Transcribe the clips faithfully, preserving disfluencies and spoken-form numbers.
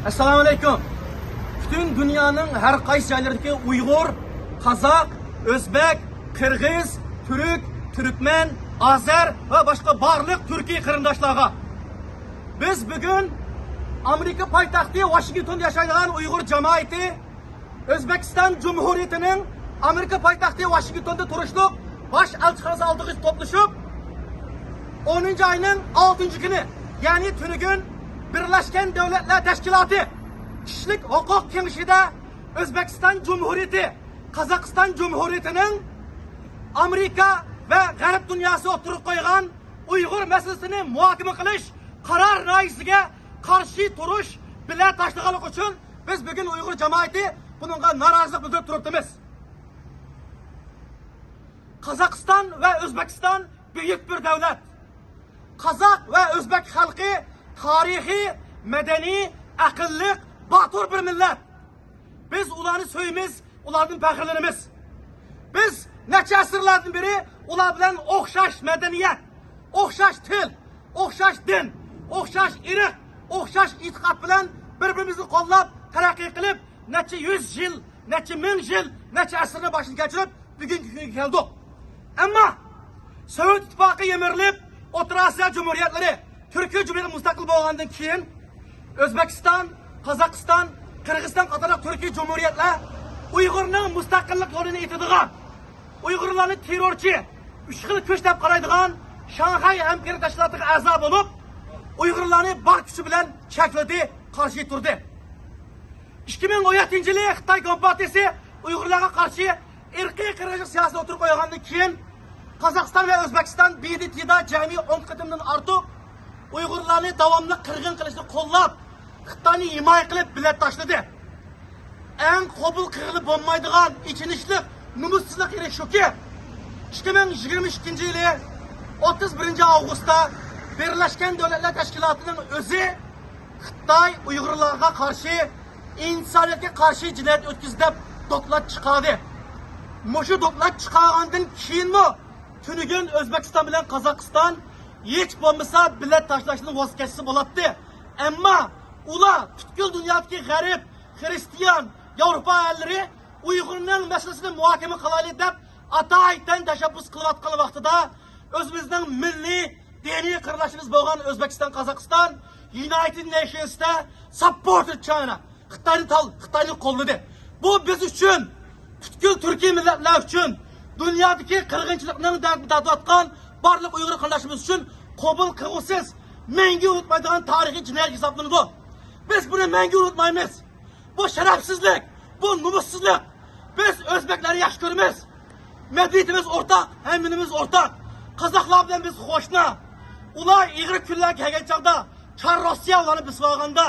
ئەسسالامۇ ئەلەيكۇم. پۈتۈن دۇنيانىڭ ھەر قايسى جايلىرىدىكى ئۇيغۇر، قازاق، ئۆزبەك، قىرغىز، تۈرك، تۈركمەن، ئازەر ۋە باشقا بارلىق تۈركىي قېرىنداشلارغا، بىز بۈگۈن ئامېرىكا پايتەختى ۋاشىنگتوندا ياشايدىغان ئۇيغۇر جامائىتى، ئۆزبېكىستان جۇمھۇرىيىتىنىڭ ئامېرىكا پايتەختى ۋاشىنگتوندا تۇرۇشلۇق باش ئەلچىخانىسى ئالدىغا توپلىشىپ، ئونىنچى ئاينىڭ ئالتىنچى كۈنى، يەنى تۈنۈگۈن بىرلەشكەن دۆلەتلەر تەشكىلاتى كىشىلىك ھوقۇق كېڭىشىدە ئۆزبېكىستان جۇمھۇرىيىتى، قازاقىستان جۇمھۇرىيىتىنىڭ ئامېرىكا ۋە غەرب دۇنياسى ئوتتۇرىغا قويغان ئۇيغۇر مەسىلىسىنى مۇھاكىمە قىلىش قارار لايىھىسىگە قارشى تۇرۇش بىلەن تاشلىغانلىقى ئۈچۈن بىز بۈگۈن ئۇيغۇر جامائىتى بۇنىڭغا نارازىلىق بىلدۈرۈپ تۇرۇپتىمىز. قازاقىستان ۋە ئۆزبېكىستان بۈيۈك بىر دۆلەت. قازاق ۋە ئۆزبەك خەلقى تارىخىي، مەدەنىي، ئەقىللىق، باتۇر بىر مىللەت. بىز ئۇلارنى سۆيىمىز، ئۇلاردىن پەخىرلىنىمىز. بىز نەچچە ئەسىرلەردىن بېرى ئۇلار بىلەن ئوخشاش مەدەنىيەت، ئوخشاش تىل، ئوخشاش دىن، ئوخشاش ئىرق، ئوخشاش ئېتىقاد بىلەن بىر-بىرىمىزنى قوللاپ، تەرەققىي قىلىپ، نەچچە يۈز يىل، نەچچە مىڭ يىل، نەچچە ئەسىرنى باشتىن كەچۈرۈپ، بۈگۈنكى كۈنگە كەلدۇق. ئەمما سوۋېت ئىتتىپاقى يىمىرىلىپ، ئوتتۇرا ئاسىيا جۇمھۇرىيەتلىرى، تۈركىي جۇمھۇرىيەت مۇستەقىل بولغاندىن كېيىن، ئۆزبېكىستان، قازاقىستان، قىرغىزىستان قاتارلىق تۈركىي جۇمھۇرىيەتلەر ئۇيغۇرنىڭ مۇستەقىللىق يولىنى ئېتىدىغان، ئۇيغۇرلارنى تېررورچى، ئۈچ خىل كۈچ دەپ قارايدىغان شاڭخەي ھەمكارلىق تەشكىلاتىغا ئەزا بولۇپ، ئۇيغۇرلارنى بار كۈچى بىلەن چەكلىدى، قارشى تۇردى. ئىككى مىڭ ئون يەتتىنچى يىلى خىتاي كومپارتىيىسى ئۇيغۇرلارغا قارشى ئىرقىي قىرغىنچىلىق سىياسىتىنى ئوتتۇرىغا قويغاندىن كېيىن، قازاقىستان ۋە ئۆزبېكىستان ب د ت دا جەمئىي ئون قېتىمدىن ئارتۇق ئۇيغۇرلارنى داۋاملىق قىرغىن قىلىشنى قوللاپ، خىتاينى ھىمايە قىلىپ بېلەت تاشلىدى. ئەڭ قوبۇل قىلغىلى بولمايدىغان ئېچىنىشلىق، نومۇسسىزلىق يېرى شۇكى، ئىككى مىڭ يىگىرمە ئىككىنچى يىلى ئوتتۇز بىرىنچى ئاۋغۇستتا بىرلەشكەن دۆلەتلەر تەشكىلاتىنىڭ ئۆزى خىتاي ئۇيغۇرلارغا قارشى ئىنسانىيەتكە قارشى جىنايەت ئۆتكۈزدى دەپ دوكلات چىقاردى. مۇشۇ دوكلات چىقارغاندىن كېيىنمۇ تۈنۈگۈن ئۆزبېكىستان بىلەن قازاقىستان ھېچ بولمىسا بېلەت تاشلاشتىن ۋاز كەچسە بولاتتى. ئەمما ئۇلار پۈتكۈل دۇنيادىكى غەرب، خىرىستىيان، ياۋروپا ئەللىرى ئۇيغۇرنىڭ مەسىلىسىنى مۇھاكىمە قىلايلى دەپ ئاتايىتەن تەشەببۇس قىلىۋاتقان ۋاقتىدا، ئۆزىمىزنىڭ مىللىي، دىنىي قېرىنداشلىرىمىز بولغان ئۆزبېكىستان، قازاقىستان يۇنايتېد نېيشنستا ساپپورتېد چاينا، خىتاينى تال-، خىتاينى قوللىدى. بۇ بىز ئۈچۈن، پۈتكۈل تۈركىي مىللەتلەر ئۈچۈن، دۇنيادىكى قىرغىنچىلىقنىڭ دەردىنى تارتىۋاتقان بارلىق ئۇيغۇر قېرىنداشلىرىمىز ئۈچۈن قوبۇل قىلغۇسىز، مەڭگۈ ئۇنتۇلمايدىغان تارىخىي جىنايەت ھېسابلىنىدۇ. بىز بۇنى مەڭگۈ ئۇنتۇمايمىز. بۇ شەرەپسىزلىك، بۇ نومۇسسىزلىق. بىز ئۆزبەكلەرنى ياخشى كۆرىمىز. مەدەنىيىتىمىز ئورتاق، ھەممىنىمىز ئورتاق. قازاقلار بىلەن بىز قوشنا. ئۇلار ئېغىر كۈنلەرگە كەلگەن چاغدا، چار روسىيە ئۇلارنى بېسىۋالغاندا،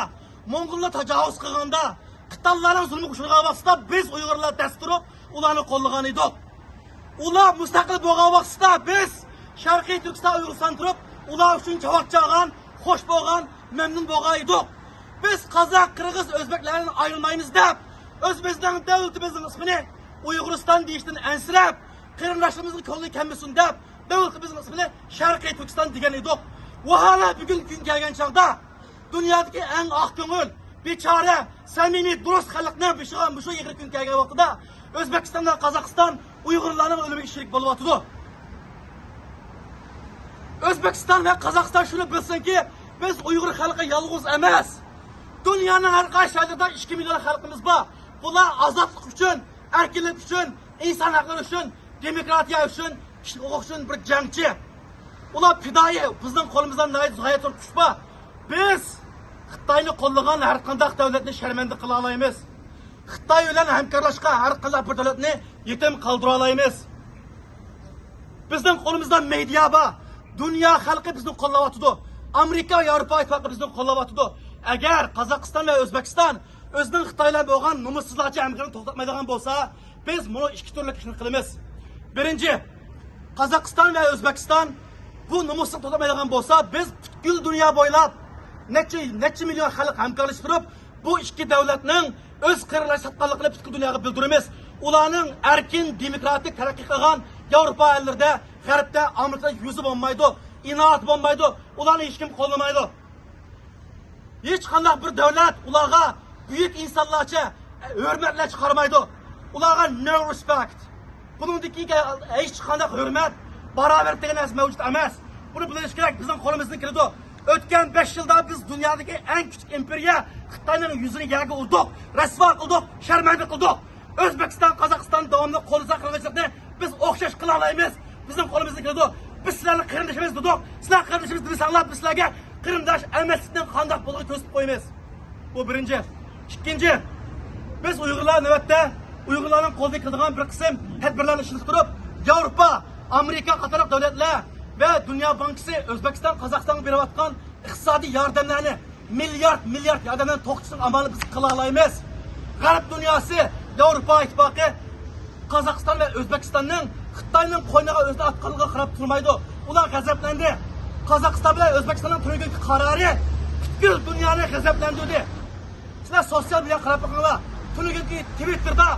موڭغۇللار تاجاۋۇز قىلغاندا، قىتانلارنىڭ زۇلمىغا ئۇچرىغان ۋاقتىدا بىز ئۇيغۇرلار دەس تۇرۇپ ئۇلارنى قوللىغان ئىدۇق. ئۇلار مۇستەقىل بولغان ۋاقتىدا بىز شەرقىي تۈركىستان ئۇيغۇرىستان تۇرۇپ ئۇلار ئۈچۈن چاۋاك چالغان، خوش بولغان، مەمنۇن بولغان ئىدۇق. بىز قازاق، قىرغىز، ئۆزبەكلەردىن ئايرىلمايمىز دەپ، ئۆزىمىزنىڭ دۆلىتىمىزنىڭ ئىسمىنى ئۇيغۇرىستان دېيىشتىن ئەنسىرەپ، قېرىنداشلىرىمىزنىڭ كۆڭلى كەلمىسۇن دەپ، دۆلىتىمىزنىڭ ئىسمىنى شەرقىي تۈركىستان دېگەن ئىدۇق. ۋاھالە بۈگۈنكى كۈنگە كەلگەن چاغدا دۇنيادىكى ئەڭ ئاق كۆڭۈل، بىچارە، سەمىمىي، دۇرۇس خەلقنىڭ بېشىغا مۇشۇ ئېغىر كۈن كەلگەن ۋاقتىدا ئۆزبېكىستان ۋە قازاقىستان ئۇيغۇرلارنىڭ ئۆلۈمىگە شېرىك بولۇۋاتىدۇ. ئۆزبېكىستان ۋە قازاقىستان شۇنى بىلسۇنكى، بىز ئۇيغۇر خەلقى يالغۇز ئەمەس. دۇنيانىڭ ھەر قايسى جايلىرىدا ئىككى مىليون خەلقىمىز بار. بۇلار ئازادلىق ئۈچۈن، ئەركىنلىك ئۈچۈن، ئىنسان ھەقلىرى ئۈچۈن، دېموكراتىيە ئۈچۈن، كىشىلىك ھوقۇق ئۈچۈن بىر جەڭچى. ئۇلار پىدائىي، بىزنىڭ قولىمىزدا ناھايىتى غايەت زور كۈچ بار. بىز خىتاينى قوللىغان ھەر قانداق دۆلەتنى شەرمەندە قىلالايمىز. خىتاي بىلەن ھەمكارلاشقان ھەر قانداق بىر دۆلەتنى يېتىم قالدۇرالايمىز. بىزنىڭ قولىمىزدا مېدىيا بار. دۇنيا خەلقى بىزنى قوللاۋاتىدۇ. ئامېرىكا ۋە ياۋروپا ئىتتىپاقى بىزنى قوللاۋاتىدۇ. ئەگەر قازاقىستان ۋە ئۆزبېكىستان ئۆزىنىڭ خىتاي بىلەن بولغان نومۇسسىزلارچە ھەمكارلىقىنى توختاتمايدىغان بولسا، بىز مۇنۇ ئىككى تۈرلۈك ئىشنى قىلىمىز. بىرىنچى، قازاقىستان ۋە ئۆزبېكىستان بۇ نومۇسسىزلىقنى توختاتمايدىغان بولسا، بىز پۈتكۈل دۇنيا بويلاپ نەچچە، نەچچە مىليون خەلق ھەمكارلىشىپ تۇرۇپ، بۇ ئىككى دۆلەتنىڭ ئۆز قېرىنداشلىرى ساتقانلىقىنى پۈتكۈل دۇنياغا بىلدۈرىمىز. ئۇلارنىڭ ئەركىن، دېموكراتىك، تەرەققىي قىلغان ياۋروپا ئەللىرىدە، غەربتە، ئامېرىكىدا يۈزى بولمايدۇ، ئىناۋىتى بولمايدۇ. ئۇلارنى ھېچكىم قوللىمايدۇ. ھېچقانداق بىر دۆلەت ئۇلارغا بۈيۈك ئىنسانلارچە، ھۆرمەتلەرچە قارىمايدۇ. ئۇلارغا no respect. بۇنىڭدىن كېيىنكى ھېچقانداق ھۆرمەت، باراۋەرلىك دېگەن نەرسە مەۋجۇت ئەمەس. بۇنى بىلىش كېرەك، بىزنىڭ قولىمىزدىن كېلىدۇ. ئۆتكەن بەش يىلدا بىز دۇنيادىكى ئەڭ كۈچلۈك ئىمپېرىيە خىتاينىڭ يۈزىنى يەرگە ئۇردۇق، رەسۋا قىلدۇق، شەرمەندە قىلدۇق. ئۆزبېكىستان، قازاقىستان داۋاملىق قوللىسا قىرغىنچىلىقنى بىز ئوخشاش قىلالايمىز. بىزنىڭ قولىمىزدىن كېلىدۇ. بىز سىلەرنى قېرىندىشىمىز دېدۇق. سىلەر قېرىندىشىمىز دېمىسەڭلار، بىز سىلەرگە قېرىنداش ئەمەسلىكنىڭ قانداق بولۇشىنى كۆرسىتىپ قويىمىز. بۇ بىرىنچى. ئىككىنچى، بىز ئۇيغۇرلار نۆۋەتتە ئۇيغۇرلارنىڭ قولىدىن كېلىدىغان بىر قىسىم تەدبىرلەرنى ئىشلىتىپ تۇرۇپ، ياۋروپا، ئامېرىكا قاتارلىق دۆلەتلەر ۋە دۇنيا بانكىسى ئۆزبېكىستان، قازاقىستانغا بېرىۋاتقان ئىقتىسادىي ياردەملەرنى، مىليارد، مىليارد ياردەملەرنى توختىتىشنىڭ ئامالىنى بىز قىلالايمىز. غەرب دۇنياسى، ياۋروپا ئىتتىپاقى قازاقىستان ۋە ئۆزبېكىستاننىڭ خىتاينىڭ قوينىغا ئۆزىنى ئاتقانلىقىغا قاراپ تۇرمايدۇ. ئۇلار غەزەپلەندى. قازاقىستان بىلەن ئۆزبېكىستاننىڭ تۈنۈگۈنكى قارارى پۈتكۈل دۇنيانى غەزەپلەندۈردى. سىلەر سوتسىيال مېدىياغا قاراپ بېقىڭلار. تۈنۈگۈنكى تىۋىتتېردا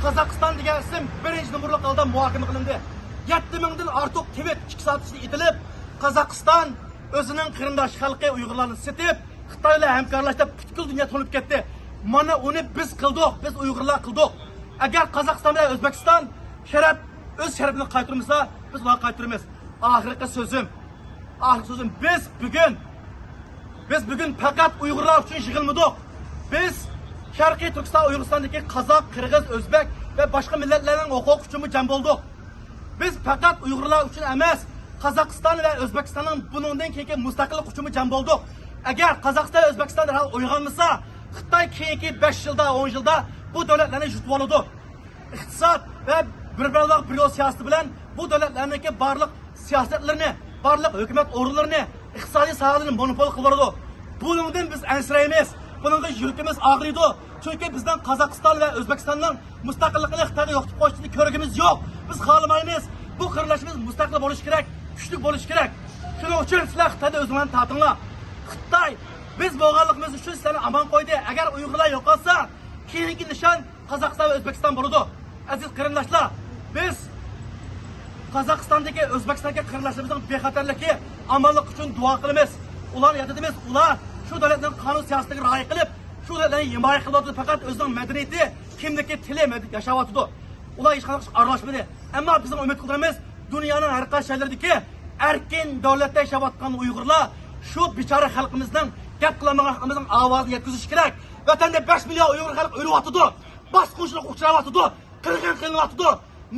قازاقىستان دېگەن ئىسىم بىرىنچى نومۇرلۇق ھالدا مۇھاكىمە قىلىندى. يەتتە مىڭدىن ئارتۇق تىۋىت ئىككى سائەت ئىچىدە ئېتىلىپ، قازاقىستان ئۆزىنىڭ قېرىنداش خەلقى ئۇيغۇرلارنى سېتىپ، خىتاي بىلەن ھەمكارلاشتى دەپ پۈتكۈل دۇنيا تونۇپ كەتتى. مانا ئۇنى بىز قىلدۇق، بىز ئۇيغۇرلار قىلدۇق. ئەگەر قازاقىستان بىلەن ئۆزبېكىستان شەرەپ، ئۆز شەرىپىنى قايتۇرمىسا، بىز ئۇلارغا قايتۇرىمىز. ئاخىرقى سۆزۈم، ئاخىرقى سۆزۈم، بىز بۈگۈن، بىز بۈگۈن پەقەت ئۇيغۇرلار ئۈچۈن يىغىلمىدۇق. بىز شەرقىي تۈركىستان، ئۇيغۇرىستاندىكى قازاق، قىرغىز، ئۆزبەك ۋە باشقا مىللەتلەرنىڭ ھوقۇقى ئۈچۈنمۇ جەم بولدۇق. بىز پەقەت ئۇيغۇرلار ئۈچۈن ئەمەس، قازاقىستان ۋە ئۆزبېكىستاننىڭ بۇنىڭدىن كېيىنكى مۇستەقىللىق ئۈچۈنمۇ جەم بولدۇق. ئەگەر قازاقىستان، ئۆزبېكىستان دەرھال ئويغانمىسا، خىتاي كېيىنكى بەش يىلدا، ئون يىلدا بۇ دۆلەتلەرنى يۇتۇپ ئالىدۇ. ئىقتىساد ۋە بىر بېرىلىق بىر يول سىياسىتى بىلەن بۇ دۆلەتلەرنىڭكى بارلىق سىياسەتلىرىنى، بارلىق ھۆكۈمەت ئورۇنلىرىنى، ئىقتىسادىي ساھەلىرىنى مونوپول قىلىۋالىدۇ. بۇنىڭدىن بىز ئەنسىرەيمىز. بۇنىڭغا يۈرىكىمىز ئاغرىيدۇ. چۈنكى بىزنىڭ قازاقىستان ۋە ئۆزبېكىستاننىڭ مۇستەقىللىقىنى خىتايغا يوقىتىپ قويۇشنى كۆرگۈمىز يوق. بىز خالىمايمىز. بۇ قېرىنداشلىرىمىز مۇستەقىل بولۇشى كېرەك، كۈچلۈك بولۇشى كېرەك. شۇنىڭ ئۈچۈن سىلەر خىتايدىن ئۆزۈڭلارنى تارتىڭلار. خىتاي بىز بولغانلىقىمىز ئۈچۈن سىلەرنى ئامان قويدى. ئەگەر ئۇيغۇرلار يوقالسا، كېيىنكى نىشان قازاقىستان ۋە ئۆزبېكىستان بولىدۇ. ئەزىز قېرىنداشلار، بىز قازاقىستاندىكى، ئۆزبېكىستاندىكى قېرىنداشلىرىمىزنىڭ بىخەتەرلىكى، ئامانلىقى ئۈچۈن دۇئا قىلىمىز. ئۇلارنى ياد ئېتىمىز. ئۇلار شۇ دۆلەتنىڭ قانۇن سىياسىتىگە رىئايە قىلىپ، شۇ دۆلەتلەرنى ھىمايە قىلىۋاتىدۇ. پەقەت ئۆزىنىڭ مەدەنىيىتى، كىملىكى، تىلى، مەد-، ياشاۋاتىدۇ. ئۇلار ھېچقانداق ئىشقا ئارىلاشمىدى. ئەمما بىزنىڭ ئۈمىد قىلىدىغىنىمىز، دۇنيانىڭ ھەر قايسى شەھەرلىرىدىكى ئەركىن دۆلەتتە ياشاۋاتقان ئۇيغۇرلار شۇ بىچارە خەلقىمىزنىڭ، گەپ قىلالمىغان خەلقىمىزنىڭ ئاۋازىنى يەتكۈزۈشى كېرەك. ۋەتەندە بەش مىليون ئۇيغۇر خەلق ئۆلۈۋاتىدۇ، باسقۇنچىلىققا ئۇچراۋاتىدۇ، قىرغىن قىلىنىۋاتىدۇ،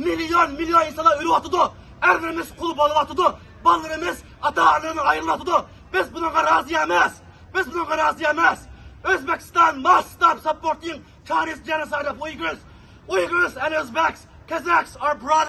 مىليون، مىليون ئىنسانلار ئۆلۈۋاتىدۇ، ئەرلىرىمىز قۇل بولۇۋاتىدۇ، بالىلىرىمىز ئاتا-ئانىلىرىدىن ئايرىلىۋاتىدۇ. بىز بۇنىڭغا رازى ئەمەس. بىز بۇنىڭغا رازى ئەمەس. Uzbekistan must stop supporting Chinese genocide of Uyghurs. Uyghurs and Uzbeks, Kazakhs are brothers.